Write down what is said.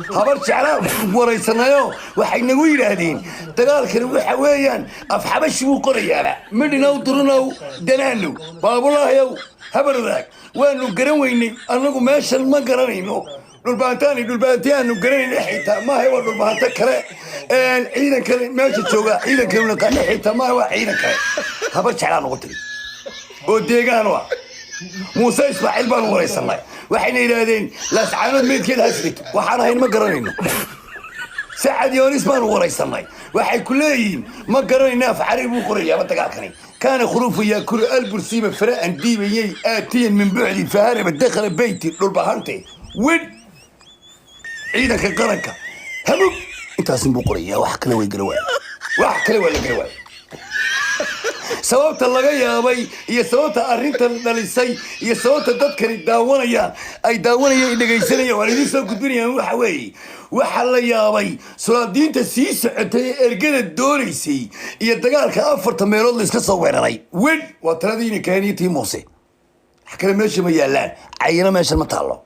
Habar Jeclaa waraysanayo, waxay nagu yidhaahdeen dagaalkani waxa weeyaan Afxabashi buu qorayaaba. Midhinow, Durunow, Danaanow, Baabulaahiyow, Habar Wadaag, waanu garan weynay. Annagu meeshan ma garanayno. Dhulbaantaani dhulbaanti aanu garanayna xitaa maaha, waa dhulbaanto kale. Ciidan kale meesha jooga, ciidan naqaano xitaa maaha, waa ciidan kale. Habar Jeclaa nagu tiri oo deegaan u ah. Muuse Ismaaciil baanu waraysanay, waxayna yidhaahdeen Laascaanood meydkeeda hasrito, waxaan ahayn ma garanayno. Sacad Yoonis baanu waraysanay, waxay ku leeyihiin ma garanayno, Afcari buu qorayaaba dagaalkani. Kaana khuruufu yaakulu albursiima fara'an diibayey aatiyan min bucdi faharaba dakhala beyti. Dhulbahante wedh, ciidanka qaranka hamug, intaasin buu qorayaa. Wax kale way gara waay, wax kale waa la gara waay. Sababta laga yaabay iyo sababta arrintan dhalisay iyo sababta dadkani daawanayaan, ay daawanayaan, ay dhegaysanayaan, waan idiin soo gudbinayaan. Waxa weeye, waxaa la yaabay sulaadiinta sii socotay ee ergada doonaysay iyo dagaalka afarta meelood la iska soo weeraray. Wedh, waa taladiina kaaniyo tii Muuse. Wax kale meesha ma yaalaan, cayino meeshan ma taallo.